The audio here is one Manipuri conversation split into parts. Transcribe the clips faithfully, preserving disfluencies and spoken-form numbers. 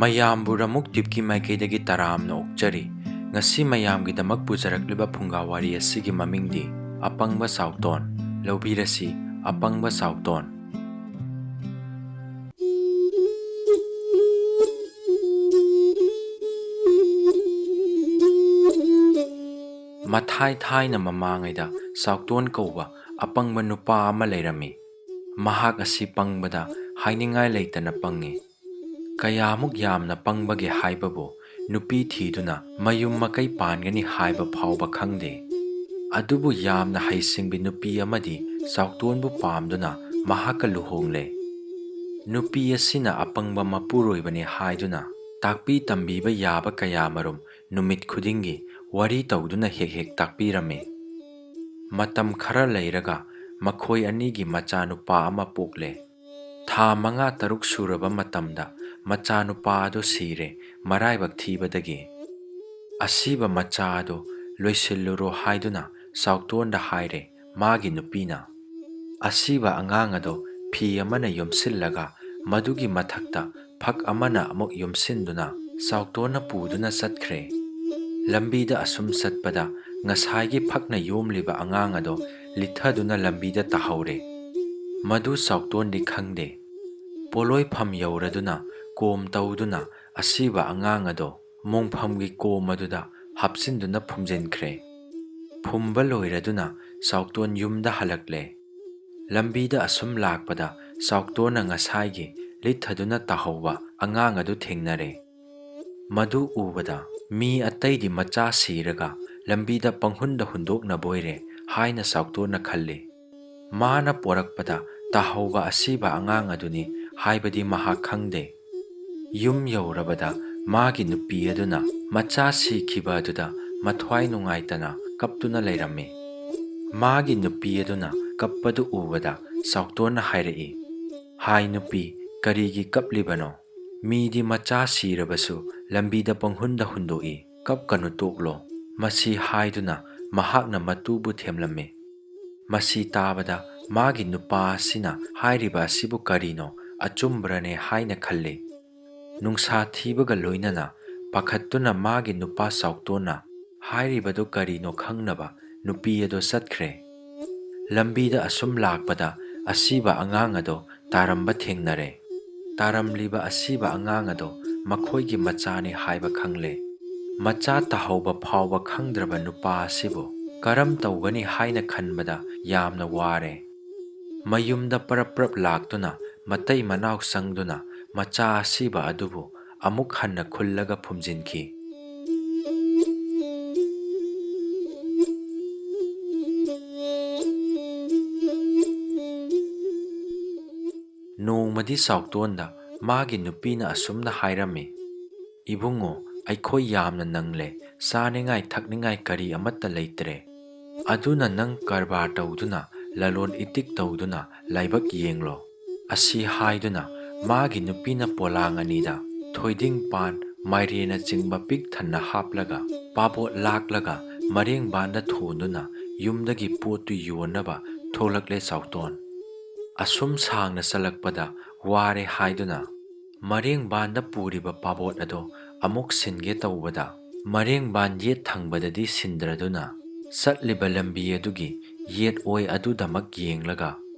ꯃꯌꯥꯝꯕꯨ ꯔꯃꯨꯛ ꯇꯤꯞꯀꯤ ꯃꯥꯏꯀꯩꯗꯒꯤ ꯇꯔꯥꯝꯅ ꯑꯣꯛꯆꯔꯤ꯫ ꯉꯁꯤ ꯃꯌꯥꯝꯒꯤꯗꯃꯛ ꯄꯨꯖꯔꯛꯂꯤꯕ ꯐꯨꯡꯒꯥ ꯋꯥꯔꯤ ꯑꯁꯤꯒꯤ ꯃꯃꯤꯡꯗꯤ ꯑꯄꯪꯕ ꯁꯥꯎꯇꯣꯟ꯫ ꯂꯧꯕꯤꯔꯁꯤ, ꯑꯄꯪꯕ ꯁꯥꯎꯇꯣꯟ꯫ ꯃꯊꯥꯏ ꯊꯥꯏꯅ ꯃꯃꯥꯡꯉꯩꯗ ꯁꯥꯎꯇꯣꯟ ꯀꯧꯕ ꯑꯄꯪꯕ ꯅꯨꯄꯥ ꯑꯃ ꯂꯩꯔꯝꯃꯤ꯫ ꯃꯍꯥꯛ ꯑꯁꯤ ꯄꯪꯕꯗ ꯍꯥꯏꯅꯤꯡꯉꯥꯏ ꯂꯩꯇꯅ ꯄꯪꯉꯤ꯫ ꯀꯌꯥꯃꯨꯛ ꯌꯥꯝꯅ ꯄꯪꯕꯒꯦ ꯍꯥꯏꯕꯕꯨ, ꯅꯨꯄꯤ ꯊꯤꯗꯨꯅ ꯃꯌꯨꯝ ꯃꯀꯩ ꯄꯥꯟꯒꯅꯤ ꯍꯥꯏꯕ ꯐꯥꯎꯕ ꯈꯪꯗꯦ꯫ ꯑꯗꯨꯕꯨ ꯌꯥꯝꯅ ꯍꯩꯁꯤꯡꯕꯤ ꯅꯨꯄꯤ ꯑꯃꯗꯤ ꯁꯥꯎꯇꯣꯟꯕꯨ ꯄꯥꯝꯗꯨꯅ ꯃꯍꯥꯛꯀ ꯂꯨꯍꯣꯡꯂꯦ꯫ ꯅꯨꯄꯤ ꯑꯁꯤꯅ ꯑꯄꯪꯕ ꯃꯄꯨꯔꯣꯏꯕꯅꯤ ꯍꯥꯏꯗꯨꯅ ꯇꯥꯛꯄꯤ ꯇꯝꯕꯤꯕ ꯌꯥꯕ ꯀꯌꯥꯃꯔꯨꯝ ꯅꯨꯃꯤꯠ ꯈꯨꯗꯤꯡꯒꯤ ꯋꯥꯔꯤ ꯇꯧꯗꯨꯅ ꯍꯦꯛ ꯍꯦꯛ ꯇꯥꯛꯄꯤꯔꯝꯃꯤ꯫ ꯃꯇꯝ ꯈꯔ ꯂꯩꯔꯒ ꯃꯈꯣꯏ ꯑꯅꯤꯒꯤ ꯃꯆꯥꯅꯨꯄꯥ ꯑꯃ ꯄꯣꯛꯂꯦ꯫ ꯊꯥ ꯃꯉꯥ ꯇꯔꯨꯛ ꯁꯨꯔꯕ ꯃꯇꯝꯗ ꯃꯆꯥꯅꯨꯄꯥ ꯑꯗꯨ ꯁꯤꯔꯦ, ꯃꯔꯥꯏꯕꯛ ꯊꯤꯕꯗꯒꯤ꯫ ꯑꯁꯤꯕ ꯃꯆꯥ ꯑꯗꯨ ꯂꯣꯏꯁꯤꯜꯂꯨꯔꯣ ꯍꯥꯏꯗꯨꯅ ꯁꯥꯎꯇꯣꯟꯗ ꯍꯥꯏꯔꯦ ꯃꯥꯒꯤ ꯅꯨꯄꯤꯅ꯫ ꯑꯁꯤꯕ ꯑꯉꯥꯡ ꯑꯗꯨ ꯐꯤ ꯑꯃꯅ ꯌꯣꯝꯁꯤꯜꯂꯒ ꯃꯗꯨꯒꯤ ꯃꯊꯛꯇ ꯐꯛ ꯑꯃꯅ ꯑꯃꯨꯛ ꯌꯣꯝꯁꯤꯟꯗꯨꯅ ꯁꯥꯎꯇꯣꯟꯅ ꯄꯨꯗꯨꯅ ꯆꯠꯈ꯭ꯔꯦ꯫ ꯂꯝꯕꯤꯗ ꯑꯁꯨꯝ ꯆꯠꯄꯗ ꯉꯁꯥꯏꯒꯤ ꯐꯛꯅ ꯌꯣꯝꯂꯤꯕ ꯑꯉꯥꯡ ꯑꯗꯨ ꯂꯤꯠꯊꯗꯨꯅ ꯂꯝꯕꯤꯗ ꯇꯥꯍꯧꯔꯦ꯫ ꯃꯗꯨ ꯁꯥꯎꯇꯣꯟꯗꯤ ꯈꯪꯗꯦ꯫ ꯄꯣꯂꯣꯏꯐꯝ ꯌꯧꯔꯗꯨꯅ ꯀꯣꯝ ꯇꯧꯗꯨꯅ ꯑꯁꯤꯕ ꯑꯉꯥꯡ ꯑꯗꯨ ꯃꯣꯡꯐꯝꯒꯤ ꯀꯣꯝ ꯑꯗꯨꯗ ꯍꯥꯞꯆꯤꯟꯗꯨꯅ ꯐꯨꯝꯖꯤꯟꯈ꯭ꯔꯦ꯫ ꯐꯨꯝꯕ ꯂꯣꯏꯔꯗꯨꯅ ꯁꯥꯎꯇꯣꯟ ꯌꯨꯝꯗ ꯍꯜꯂꯛꯂꯦ꯫ ꯂꯝꯕꯤꯗ ꯑꯁꯨꯝ ꯂꯥꯛꯄꯗ ꯁꯥꯎꯇꯣꯟꯅ ꯉꯁꯥꯏꯒꯤ ꯂꯤꯠꯊꯗꯨꯅ ꯇꯥꯍꯧꯕ ꯑꯉꯥꯡ ꯑꯗꯨ ꯊꯦꯡꯅꯔꯦ꯫ ꯃꯗꯨ ꯎꯕꯗ ꯃꯤ ꯑꯇꯩꯗꯤ ꯃꯆꯥ ꯁꯤꯔꯒ ꯂꯝꯕꯤꯗ ꯄꯪꯍꯨꯟꯗ ꯍꯨꯟꯗꯣꯛꯅꯕꯣꯏꯔꯦ ꯍꯥꯏꯅ ꯁꯥꯎꯇꯣꯟꯅ ꯈꯜꯂꯤ꯫ ꯃꯥꯅ ꯄꯣꯔꯛꯄꯗ ꯇꯥꯍꯧꯕ ꯑꯁꯤꯕ ꯑꯉꯥꯡ ꯑꯗꯨꯅꯤ ꯍꯥꯏꯕꯗꯤ ꯃꯍꯥꯛ ꯈꯪꯗꯦ꯫ ꯌꯨꯝ ꯌꯧꯔꯕꯗ ꯃꯥꯒꯤ ꯅꯨꯄꯤ ꯑꯗꯨꯅ ꯃꯆꯥ ꯁꯤꯈꯤꯕ ꯑꯗꯨꯗ ꯃꯊ꯭ꯋꯥꯏ ꯅꯨꯡꯉꯥꯏꯇꯅ ꯀꯞꯇꯨꯅ ꯂꯩꯔꯝꯃꯤ꯫ ꯃꯥꯒꯤ ꯅꯨꯄꯤ ꯑꯗꯨꯅ ꯀꯞꯄꯗꯨ ꯎꯕꯗ ꯁꯥꯎꯇꯣꯟꯅ ꯍꯥꯏꯔꯛꯏ, "ꯍꯥꯏ ꯅꯨꯄꯤ, ꯀꯔꯤꯒꯤ ꯀꯞꯂꯤꯕꯅꯣ? ꯃꯤꯗꯤ ꯃꯆꯥ ꯁꯤꯔꯕꯁꯨ ꯂꯝꯕꯤꯗ ꯄꯪꯍꯨꯟꯗ ꯍꯨꯟꯗꯣꯛꯏ, ꯀꯞꯀꯅꯨ ꯇꯣꯛꯂꯣ꯫" ꯃꯁꯤ ꯍꯥꯏꯗꯨꯅ ꯃꯍꯥꯛꯅ ꯃꯇꯨꯕꯨ ꯊꯦꯝꯂꯝꯃꯤ꯫ ꯃꯁꯤ ꯇꯥꯕꯗ ꯃꯥꯒꯤ ꯅꯨꯄꯥ ꯑꯁꯤꯅ ꯍꯥꯏꯔꯤꯕ ꯑꯁꯤꯕꯨ ꯀꯔꯤꯅꯣ, ꯑꯆꯨꯝꯕ꯭ꯔꯅꯦ ꯍꯥꯏꯅ ꯈꯜꯂꯤ꯫ ꯅꯨꯡꯁꯥ ꯊꯤꯕꯒ ꯂꯣꯏꯅꯅ ꯄꯥꯈꯠꯇꯨꯅ ꯃꯥꯒꯤ ꯅꯨꯄꯥ ꯆꯥꯎꯇꯣꯟꯅ ꯍꯥꯏꯔꯤꯕꯗꯨ ꯀꯔꯤꯅꯣ ꯈꯪꯅꯕ ꯅꯨꯄꯤ ꯑꯗꯨ ꯆꯠꯈ꯭ꯔꯦ꯫ ꯂꯝꯕꯤꯗ ꯑꯁꯨꯝ ꯂꯥꯛꯄꯗ ꯑꯁꯤꯕ ꯑꯉꯥꯡ ꯑꯗꯨ ꯇꯥꯔꯝꯕ ꯊꯦꯡꯅꯔꯦ꯫ ꯇꯥꯔꯝꯂꯤꯕ ꯑꯁꯤꯕ ꯑꯉꯥꯡ ꯑꯗꯨ ꯃꯈꯣꯏꯒꯤ ꯃꯆꯥꯅꯤ ꯍꯥꯏꯕ ꯈꯪꯂꯦ꯫ ꯃꯆꯥ ꯇꯥꯍꯧꯕ ꯐꯥꯎꯕ ꯈꯪꯗ꯭ꯔꯕ ꯅꯨꯄꯥ ꯑꯁꯤꯕꯨ ꯀꯔꯝ ꯇꯧꯒꯅꯤ ꯍꯥꯏꯅ ꯈꯟꯕꯗ ꯌꯥꯝꯅ ꯋꯥꯔꯦ꯫ ꯃꯌꯨꯝꯗ ꯄꯔꯞ ꯄꯔꯞ ꯂꯥꯛꯇꯨꯅ ꯃꯇꯩ ꯃꯅꯥꯎ ꯆꯪꯗꯨꯅ ꯃꯆꯥ ꯑꯁꯤꯕ ꯑꯗꯨꯕꯨ ꯑꯃꯨꯛ ꯍꯟꯅ ꯈꯨꯜꯂꯒ ꯐꯨꯝꯖꯤꯟꯈꯤ꯫ ꯅꯣꯡꯃꯗꯤ ꯆꯥꯎꯇꯣꯟꯗ ꯃꯥꯒꯤ ꯅꯨꯄꯤꯅ ꯑꯁꯨꯝꯅ ꯍꯥꯏꯔꯝꯃꯤ, "ꯏꯕꯨꯡꯉꯣ, ꯑꯩꯈꯣꯏ ꯌꯥꯝꯅ ꯅꯪꯂꯦ, ꯆꯥꯅꯤꯡꯉꯥꯏ ꯊꯛꯅꯤꯡꯉꯥꯏ ꯀꯔꯤ ꯑꯃꯠꯇ ꯂꯩꯇ꯭ꯔꯦ꯫ ꯑꯗꯨꯅ ꯅꯪ ꯀꯔꯕꯥꯔ ꯇꯧꯗꯨꯅ, ꯂꯂꯣꯟ ꯏꯇꯤꯛ ꯇꯧꯗꯨꯅ ꯂꯥꯏꯕꯛ ꯌꯦꯡꯂꯣ"꯫ ꯑꯁꯤ ꯍꯥꯏꯗꯨꯅ ꯃꯥꯒꯤ ꯅꯨꯄꯤꯅ ꯄꯣꯂꯥꯡ ꯑꯅꯤꯗ ꯊꯣꯏꯗꯤꯡ ꯄꯥꯟ, ꯃꯥꯏꯔꯦꯟꯅꯆꯤꯡꯕ ꯄꯤꯛ ꯊꯟꯅ ꯍꯥꯞꯂꯒ, ꯄꯥꯕꯣꯠ ꯂꯥꯛꯂꯒ ꯃꯔꯦꯡꯕꯥꯟꯗ ꯊꯣꯟꯗꯨꯅ ꯌꯨꯝꯗꯒꯤ ꯄꯣꯠꯇꯨ ꯌꯣꯟꯅꯕ ꯊꯣꯛꯂꯛꯂꯦ ꯆꯥꯎꯇꯣꯟ꯫ ꯑꯁꯨꯝ ꯁꯥꯡꯅ ꯆꯠꯂꯛꯄꯗ ꯋꯥꯔꯦ ꯍꯥꯏꯗꯨꯅ ꯃꯔꯦꯡꯕꯥꯟꯗ ꯄꯨꯔꯤꯕ ꯄꯥꯕꯣꯠ ꯑꯗꯣ ꯑꯃꯨꯛ ꯁꯤꯟꯒꯦ ꯇꯧꯕꯗ, ꯃꯔꯦꯡꯕꯥꯟ ꯌꯦꯠ ꯊꯪꯕꯗꯗꯤ ꯁꯤꯟꯗ꯭ꯔꯗꯨꯅ, ꯆꯠꯂꯤꯕ ꯂꯝꯕꯤ ꯑꯗꯨꯒꯤ ꯌꯦꯠ ꯑꯣꯏ ꯑꯗꯨꯗꯃꯛ ꯌꯦꯡꯂꯒ,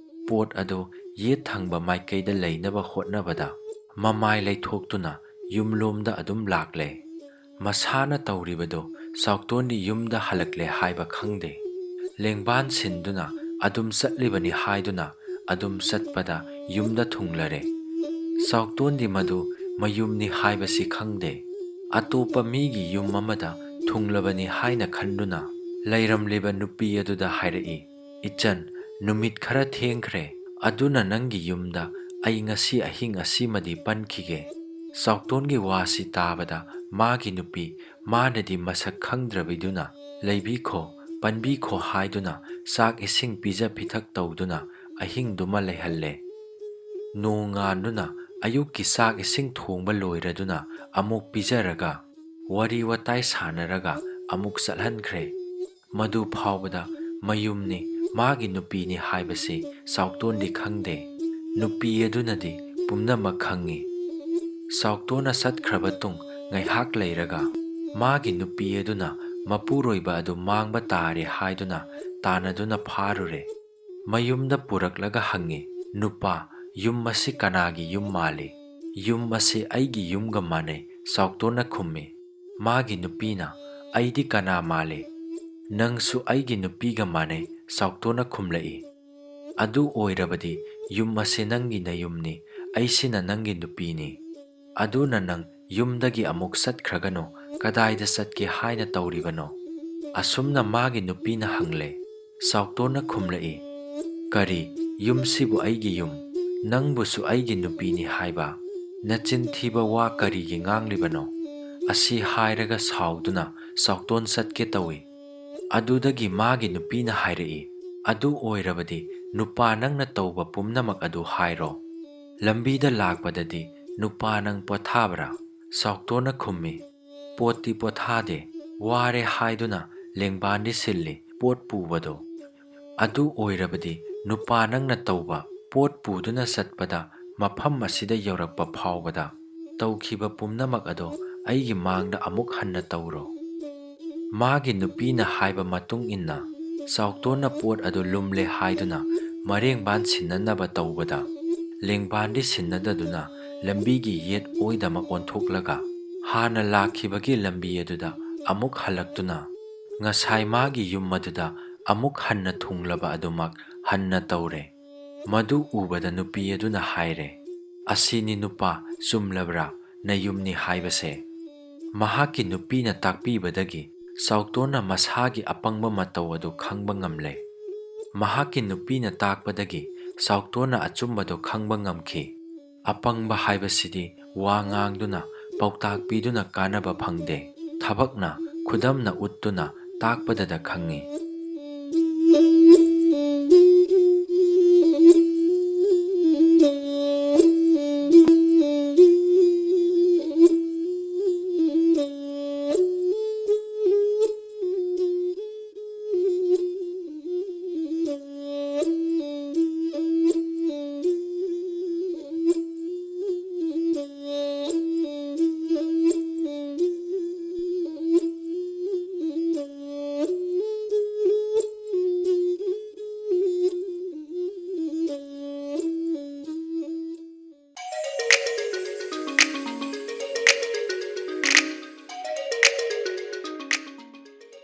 ꯄꯣꯠ ꯑꯗꯨ ꯌꯦꯠ ꯊꯪꯕ ꯃꯥꯏꯀꯩꯗ ꯂꯩꯅꯕ ꯍꯣꯠꯅꯕꯗ, ꯃꯃꯥꯏ ꯂꯩꯊꯣꯛꯇꯨꯅ ꯌꯨꯝꯂꯣꯝꯗ ꯑꯗꯨꯝ ꯂꯥꯛꯂꯦ꯫ ꯃꯁꯥꯅ ꯇꯧꯔꯤꯕꯗꯨ ꯆꯥꯎꯇꯣꯟꯗꯤ ꯌꯨꯝꯗ ꯍꯜꯂꯛꯂꯦ ꯍꯥꯏꯕ ꯈꯪꯗꯦ꯫ ꯂꯦꯡꯕꯥꯟ ꯁꯤꯟꯗꯨꯅ ꯑꯗꯨꯝ ꯆꯠꯂꯤꯕꯅꯤ ꯍꯥꯏꯗꯨꯅ ꯑꯗꯨꯝ ꯆꯠꯄꯗ ꯌꯨꯝꯗ ꯊꯨꯡꯂꯔꯦ꯫ ꯆꯥꯎꯇꯣꯟꯗꯤ ꯃꯗꯨ ꯃꯌꯨꯝꯅꯤ ꯍꯥꯏꯕꯁꯤ ꯈꯪꯗꯦ꯫ ꯑꯇꯣꯞꯄ ꯃꯤꯒꯤ ꯌꯨꯝ ꯑꯃꯗ ꯊꯨꯡꯂꯕꯅꯤ ꯍꯥꯏꯅ ꯈꯟꯗꯨꯅ ꯂꯩꯔꯝꯂꯤꯕ ꯅꯨꯄꯤ ꯑꯗꯨꯗ ꯍꯥꯏꯔꯛꯏ, "ꯏꯆꯟ, ꯅꯨꯃꯤꯠ ꯈꯔ ꯊꯦꯡꯈ꯭ꯔꯦ, ꯑꯗꯨꯅ ꯅꯪꯒꯤ ꯌꯨꯝꯗ ꯑꯩ ꯉꯁꯤ ꯑꯍꯤꯡ ꯑꯁꯤꯃꯗꯤ ꯄꯟꯈꯤꯒꯦ"꯫ ꯆꯥꯎꯇꯣꯟꯒꯤ ꯋꯥꯁꯤ ꯇꯥꯕꯗ ꯃꯥꯒꯤ ꯅꯨꯄꯤ, ꯃꯥꯅꯗꯤ ꯃꯁꯛ ꯈꯪꯗ꯭ꯔꯕꯤꯗꯨꯅ, "ꯂꯩꯕꯤꯈꯣ, ꯄꯟꯕꯤꯈꯣ" ꯍꯥꯏꯗꯨꯅ ꯆꯥꯛ ꯏꯁꯤꯡ ꯄꯤꯖ ꯄꯤꯊꯛ ꯇꯧꯗꯨꯅ ꯑꯍꯤꯡꯗꯨꯃ ꯂꯩꯍꯜꯂꯦ꯫ ꯅꯣꯡꯉꯥꯟꯗꯨꯅ ꯑꯌꯨꯛꯀꯤ ꯆꯥꯛ ꯏꯁꯤꯡ ꯊꯣꯡꯕ ꯂꯣꯏꯔꯗꯨꯅ ꯑꯃꯨꯛ ꯄꯤꯖꯔꯒ ꯋꯥꯔꯤ ꯋꯥꯇꯥꯏ ꯁꯥꯟꯅꯔꯒ ꯑꯃꯨꯛ ꯆꯠꯍꯟꯈ꯭ꯔꯦ꯫ ꯃꯗꯨ ꯐꯥꯎꯕꯗ ꯃꯌꯨꯝꯅꯤ, ꯃꯥꯒꯤ ꯅꯨꯄꯤꯅꯤ ꯍꯥꯏꯕꯁꯤ ꯆꯥꯎꯇꯣꯟꯗꯤ ꯈꯪꯗꯦ꯫ ꯅꯨꯄꯤ ꯑꯗꯨꯅꯗꯤ ꯄꯨꯝꯅꯃꯛ ꯈꯪꯏ꯫ ꯁꯥꯎꯇꯣꯟꯅ ꯆꯠꯈ꯭ꯔꯕ ꯇꯨꯡ ꯉꯥꯏꯍꯥꯛ ꯂꯩꯔꯒ ꯃꯥꯒꯤ ꯅꯨꯄꯤ ꯑꯗꯨꯅ ꯃꯄꯨꯔꯣꯏꯕ ꯑꯗꯨ ꯃꯥꯡꯕ ꯇꯥꯔꯦ ꯍꯥꯏꯗꯨꯅ ꯇꯥꯟꯅꯗꯨꯅ ꯐꯥꯔꯨꯔꯦ꯫ ꯃꯌꯨꯝꯗ ꯄꯨꯔꯛꯂꯒ ꯍꯪꯉꯤ, "ꯅꯨꯄꯥ, ꯌꯨꯝ ꯑꯁꯤ ꯀꯅꯥꯒꯤ ꯌꯨꯝ ꯃꯥꯜꯂꯤ?" "ꯌꯨꯝ ꯑꯁꯤ ꯑꯩꯒꯤ ꯌꯨꯝꯒ ꯃꯥꯟꯅꯩ," ꯁꯥꯎꯇꯣꯟꯅ ꯈꯨꯝꯃꯤ꯫ ꯃꯥꯒꯤ ꯅꯨꯄꯤꯅ, "ꯑꯩꯗꯤ ꯀꯅꯥ ꯃꯥꯜꯂꯤ?" "ꯅꯪꯁꯨ ꯑꯩꯒꯤ ꯅꯨꯄꯤꯒ ꯃꯥꯟꯅꯩ," ꯁꯥꯎꯇꯣꯟꯅ ꯈꯨꯝꯂꯛꯏ꯫ "ꯑꯗꯨ ꯑꯣꯏꯔꯕꯗꯤ ꯌꯨꯝ ꯑꯁꯤ ꯅꯪꯒꯤ ꯅꯌꯨꯝꯅꯤ, ꯑꯩꯁꯤꯅ ꯅꯪꯒꯤ ꯅꯨꯄꯤꯅꯤ꯫ ꯑꯗꯨꯅ ꯅꯪ ꯌꯨꯝꯗꯒꯤ ꯑꯃꯨꯛ ꯆꯠꯈ꯭ꯔꯒꯅꯨ, ꯀꯗꯥꯏꯗ ꯆꯠꯀꯦ ꯍꯥꯏꯅ ꯇꯧꯔꯤꯕꯅꯣ?" ꯑꯁꯨꯝꯅ ꯃꯥꯒꯤ ꯅꯨꯄꯤꯅ ꯍꯪꯂꯦ꯫ ꯁꯥꯎꯇꯣꯟꯅ ꯈꯨꯝꯂꯛꯏ, "ꯀꯔꯤ, ꯌꯨꯝꯁꯤꯕꯨ ꯑꯩꯒꯤ ꯌꯨꯝ, ꯅꯪꯕꯨꯁꯨ ꯑꯩꯒꯤ ꯅꯨꯄꯤꯅꯤ ꯍꯥꯏꯕ? ꯅꯆꯤꯟ ꯊꯤꯕ ꯋꯥ ꯀꯔꯤꯒꯤ ꯉꯥꯡꯂꯤꯕꯅꯣ?" ꯑꯁꯤ ꯍꯥꯏꯔꯒ ꯁꯥꯎꯗꯨꯅ ꯁꯥꯎꯇꯣꯟ ꯆꯠꯀꯦ ꯇꯧꯏ꯫ ꯑꯗꯨꯗꯒꯤ ꯃꯥꯒꯤ ꯅꯨꯄꯤꯅ ꯍꯥꯏꯔꯛꯏ, "ꯑꯗꯨ ꯑꯣꯏꯔꯕꯗꯤ ꯅꯨꯄꯥ ꯅꯪꯅ ꯇꯧꯕ ꯄꯨꯝꯅꯃꯛ ꯑꯗꯨ ꯍꯥꯏꯔꯣ꯫ ꯂꯝꯕꯤꯗ ꯂꯥꯛꯄꯗꯗꯤ ꯅꯨꯄꯥ ꯅꯪ ꯄꯣꯊꯥꯕ꯭ꯔꯥ?" ꯁꯥꯎꯇꯣꯟꯅ ꯈꯨꯝꯃꯤ, "ꯄꯣꯠꯇꯤ ꯄꯣꯊꯥꯗꯦ, ꯋꯥꯔꯦ ꯍꯥꯏꯗꯨꯅ ꯂꯦꯡꯕꯥꯟꯗꯤ ꯁꯤꯜꯂꯤ ꯄꯣꯠ ꯄꯨꯕꯗꯣ꯫ ꯑꯗꯨ ꯑꯣꯏꯔꯕꯗꯤ ꯅꯨꯄꯥ ꯅꯪꯅ ꯇꯧꯕ ꯄꯣꯠ ꯄꯨꯗꯨꯅ ꯆꯠꯄꯗ ꯃꯐꯝ ꯑꯁꯤꯗ ꯌꯧꯔꯛꯄ ꯐꯥꯎꯕꯗ ꯇꯧꯈꯤꯕ ꯄꯨꯝꯅꯃꯛ ꯑꯗꯣ ꯑꯩꯒꯤ ꯃꯥꯡꯗ ꯑꯃꯨꯛ ꯍꯟꯅ ꯇꯧꯔꯣ꯫" ꯃꯥꯒꯤ ꯅꯨꯄꯤꯅ ꯍꯥꯏꯕ ꯃꯇꯨꯡ ꯏꯟꯅ ꯆꯥꯎꯇꯣꯟꯅ ꯄꯣꯠ ꯑꯗꯨ ꯂꯨꯝꯂꯦ ꯍꯥꯏꯗꯨꯅ ꯃꯔꯦꯡꯕꯥꯟ ꯁꯤꯟꯅꯅꯕ ꯇꯧꯕꯗ, ꯂꯦꯡꯕꯥꯟꯗꯤ ꯁꯤꯟꯅꯗꯗꯨꯅ ꯂꯝꯕꯤꯒꯤ ꯌꯦꯠ ꯑꯣꯏꯗꯃꯛ ꯑꯣꯟꯊꯣꯛꯂꯒ ꯍꯥꯟꯅ ꯂꯥꯛꯈꯤꯕꯒꯤ ꯂꯝꯕꯤ ꯑꯗꯨꯗ ꯑꯃꯨꯛ ꯍꯜꯂꯛꯇꯨꯅ ꯉꯁꯥꯏ ꯃꯥꯒꯤ ꯌꯨꯝ ꯑꯗꯨꯗ ꯑꯃꯨꯛ ꯍꯟꯅ ꯊꯨꯡꯂꯕ ꯑꯗꯨꯃꯛ ꯍꯟꯅ ꯇꯧꯔꯦ꯫ ꯃꯗꯨ ꯎꯕꯗ ꯅꯨꯄꯤ ꯑꯗꯨꯅ ꯍꯥꯏꯔꯦ, "ꯑꯁꯤꯅꯤ ꯅꯨꯄꯥ, ꯆꯨꯝꯂꯕ꯭ꯔꯥ ꯅꯌꯨꯝꯅꯤ ꯍꯥꯏꯕꯁꯦ?" ꯃꯍꯥꯛꯀꯤ ꯅꯨꯄꯤꯅ ꯇꯥꯛꯄꯤꯕꯗꯒꯤ ꯆꯥꯎꯇꯣꯟꯅ ꯃꯁꯥꯒꯤ ꯑꯄꯪꯕ ꯃꯇꯧ ꯑꯗꯨ ꯈꯪꯕ ꯉꯝꯂꯦ꯫ ꯃꯍꯥꯛꯀꯤ ꯅꯨꯄꯤꯅ ꯇꯥꯛꯄꯗꯒꯤ ꯆꯥꯎꯇꯣꯟꯅ ꯑꯆꯨꯝꯕꯗꯨ ꯈꯪꯕ ꯉꯝꯈꯤ꯫ ꯑꯄꯪꯕ ꯍꯥꯏꯕꯁꯤꯗꯤ ꯋꯥ ꯉꯥꯡꯗꯨꯅ, ꯄꯥꯎꯇꯥꯛ ꯄꯤꯗꯨꯅ ꯀꯥꯟꯅꯕ ꯐꯪꯗꯦ꯫ ꯊꯕꯛꯅ, ꯈꯨꯗꯝꯅ ꯎꯠꯇꯨꯅ ꯇꯥꯛꯄꯗꯗ ꯈꯪꯉꯤ꯫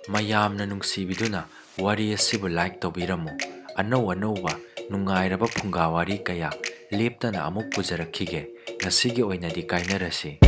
ꯃꯌꯥꯝꯅ ꯅꯨꯡꯁꯤꯕꯤꯗꯨꯅ ꯋꯥꯔꯤ ꯑꯁꯤꯕꯨ like ꯇꯧꯕꯤꯔꯝꯃꯨ꯫ ꯑꯅꯧ ꯑꯅꯧꯕ ꯅꯨꯡꯉꯥꯏꯔꯕ ꯐꯨꯡꯒꯥ ꯋꯥꯔꯤ ꯀꯌꯥ ꯂꯦꯞꯇꯅ ꯑꯃꯨꯛ ꯄꯨꯖꯔꯛꯈꯤꯒꯦ꯫ ꯉꯁꯤꯒꯤ ꯑꯣꯏꯅꯗꯤ ꯀꯥꯏꯅꯔꯁꯤ꯫